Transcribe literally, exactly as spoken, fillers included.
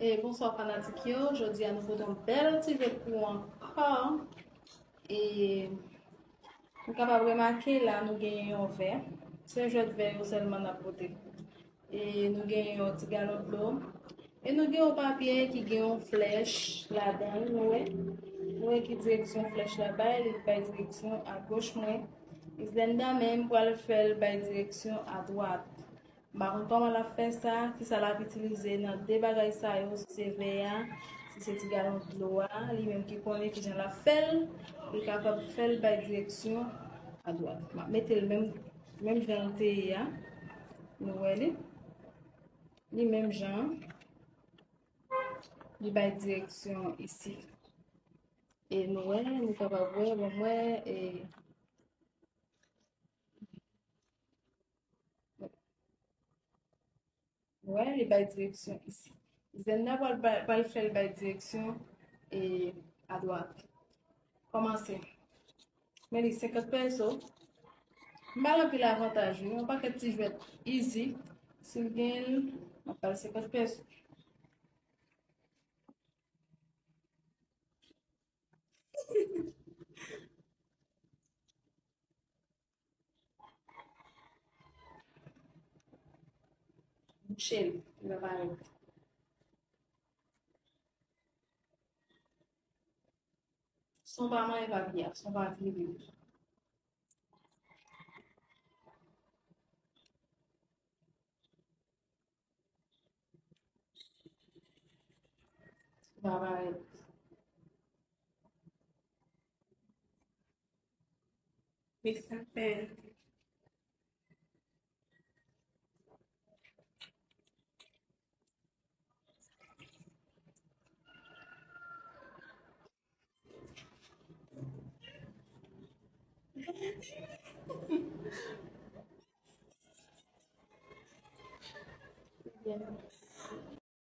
E bonswa fanatik yo, jodi a nou pote yon bèl ti jwèt pou ou ankò. E nou kapab remake la nou genyen yon vè. Se jwèt vè yo sèlman n ap pote. E nou genyen yon ti galon dlo. E nou gen yon papye ki gen yon flèch ladan l, nou wè. Nou wè ki direksyon flèch la bay, li bay direksyon agoch mwen. Islenda menm pral fè l bay direksyon adwat. M pa konn kòman l ap fè sa, kisa l ap itilize nan de bagay sa yo, si se vè a, si se ti galon dlo a, li menm ki konnen kijan l ap fè l, li kapab fè l bay direksyon adwat. M ap mete l menm, menm jan l te ye a. Nou wè li? Li menm jan an. Li bay direksyon isi. E nou wè, nou kapab wè, bon, m wè, e, nou wè, li bay direksyon isi. Islenda pral bay, pral fè l bay direksyon, e, adwat. Kòmanse. Men li senkant peso. M ba l anpil avantaj, wi. Yon pakèt ti jwèt easy. Si m gen l, m ap ba l senkant peso. Bouche l, li pa parèt. Son pa manyen papye a, son pa vire. Li pa parèt. Mix and Match.